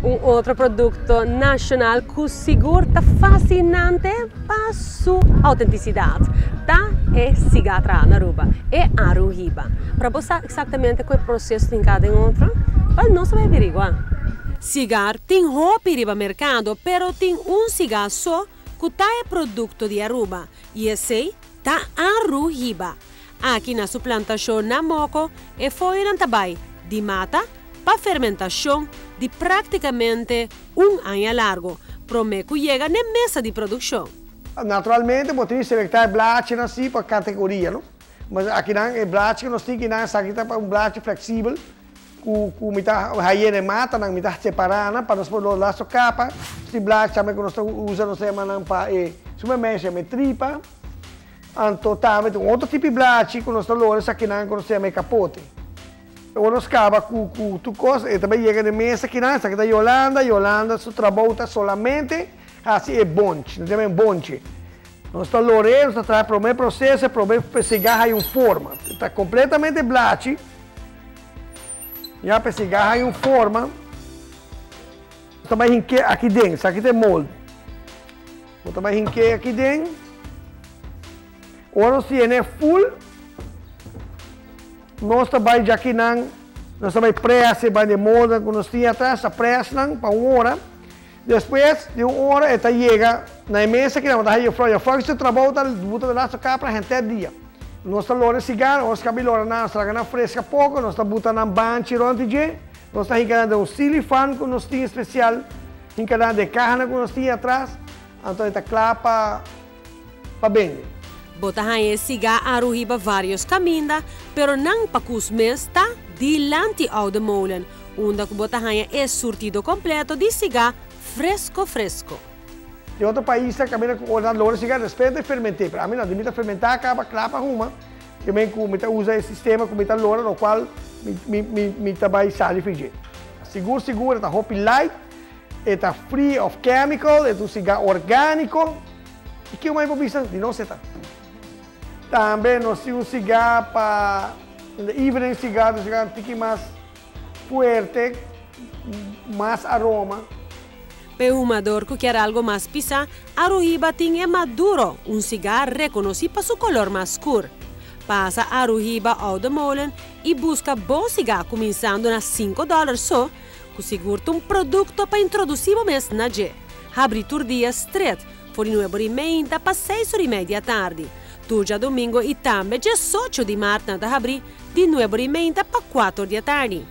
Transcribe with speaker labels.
Speaker 1: Un otro producto nacional cu sigur ta fascinante pa su autenticidad ta e siga traha na Aruba, e Aruhiba. Pa bo sa exactamente con e proceso tin cada den otro, pa nos ta bay averigua. Sigar tin hopi riba mercado, pero tin un siga so cu ta e producto di Aruba y esey ta Aruhiba. Aki na su plantacion na Moko e foyonan ta bay di mata pa fermentacion di practicamente un aña largo, prome cu yega n'e mesa di produccion.
Speaker 2: Naturalmente bo tin di selecta e blachinan si pa categoria, no? Mas akinan e blachi cu nos tin kinan esaki ta pa un blachi flexibel cu cu mi ta haye na e matanan, mi ta separa nan pa nos por lo laso capa. Si blachi tambe cu nos ta usa nos ta yama nan pa e suma mensha yama e tripa. Anto tambe tin un otro tipo di blachi cu nos ta lora esakinan cu nos ta yama e capote. Ora nos caba cu cu tur cos e ta bay yega den mesa kinan, esaki ta Yolanda, Yolanda su trabou ta solamente haci e bonchi, nos ta yama e bonchi. Nos ta lor'e, nos ta traha e prome proceso, e prome p'e haya un forma. Ta completamente blachi, ya p'e haya un forma. Nos ta bay hink'e aki den, esaki ta e molde. Bo ta bay hink'e aki den. Ora nos tiene full. Nos ta bai djakinan, nos ta bai press e bai den molde ku nos tin atras, ta press nan pa un ora. Despues di un ora e ta yega na e mesa kinan bo ta haña flor. Flor su trabou ta buta den laso kapra henter dia. Nos ta lora e sigar, ora nos kabi lora nan, nos ta laga nan freska poko, nos ta buta nan banchi rònt di dje, nos ta hinka nan den un silifan ku nos tin espesial, hinka nan den e kahanan ku nos tin atras, anto e ta kla pa. Pa bende.
Speaker 1: Bo ta haña e siga aru hiba varios kaminda, pero nan pakus mes ta dilanti Oude Molen, unda ku bo ta haña e surtido kompleto di siga fresko fresko.
Speaker 2: Den otro paisnan kaminda ku ora nan lora siga respente fermenté, pero ami no, di mi ta fermentá kaba kla pa huma, ke men ku mi ta usa e sistema ku mi ta lora lokual mi mi mi ta bai sali fridje. Sigur sigur e ta hopi light, e ta free of chemical, e ta un siga orgániko. I kico mai bo bisa di nos e ta? Tambe nos tin un sigá pa in the evening cigar, un sigá un tiki mas fuerte, mas aroma.
Speaker 1: P'e humador cu kier algo mas pisa, Aruhiba tin e Maduro, un sigá reconoci pa su color mas scur. Pasa Aruhiba Oude Molen y busca bo sigá cuminsando na $5 so, cu sigur ta un producto pa introduci bo mes na dje. Habri tur dia stret, for di 9:30 pa 6:30 di atardi. Tur djadomingo i tambe 18 di mart nan ta habrí di 9:30 pa 4 di atardi.